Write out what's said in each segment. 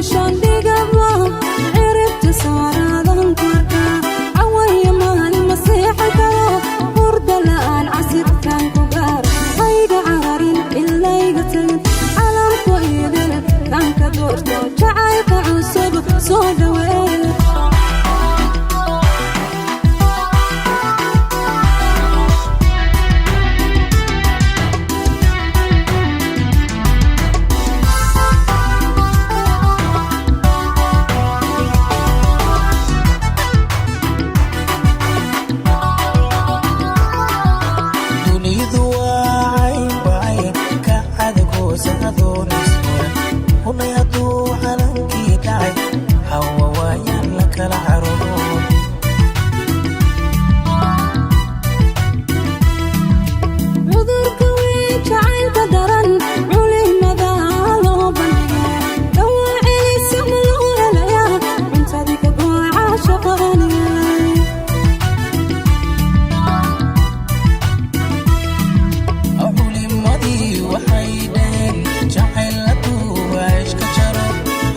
Meeshaan dhigaba, ciribta saaraadan korka. Cawaya maalin ma seexan karo, hurda la'aan casirkaan ku gaar. Hayga cararin, ilayga tagin, calamku idil kanka doorto, jacaylka cusub soo dhaweey. Dunidu waa caynbacayn ka cadagoosan adoon isfuran hunay. Hadduu calankii dhacay, hawa waayaan la kala caroon. Cudurka weyn, jacaylka daran, culimada loo bandhigay. Dhawaaciisa ma loo helayaa? Cuntadii ka gooca shaqaaniga. Culimadii waxay dhaheen jacayl hadduu ishka jaro,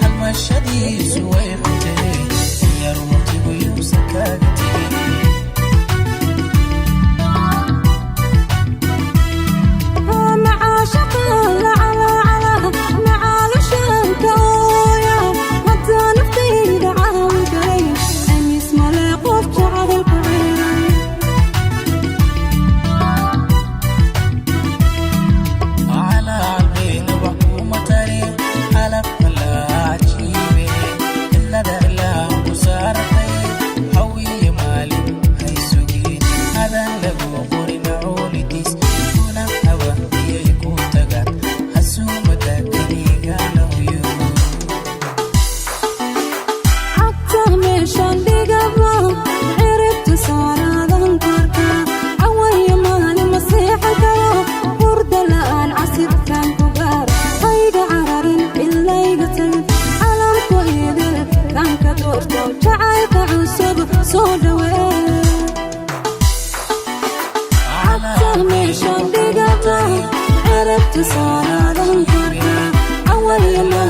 halmashadiisu way xunteen, yar waqtigu yuusan kaaga tegin. Macaalashanka ooya haddaa naftayda caawin karay, amis male qof jacaylku ciiray. Calaalbeena wax kuma tari, calafka laa cajiibe, cilada ilaa ku saaratay. Hawiye maalin hay sugin, adan lagu qorin coolidiis kuna hawa iyay ku tagaan xasuumada keliga lahuyo. Cagta meeshaan dhigaba, ciribta saaraadan korka. Cawaya maalin ma seexan karo, hurda la'aan casirkaan ku gaar. Hayga cararin, ilayga tagin, calamku idil kanka doorto, jacaylka cusub soo dhaweey. Cagta meeshaan dhigaba, ciribta saaraadan korka. Cawaya maalin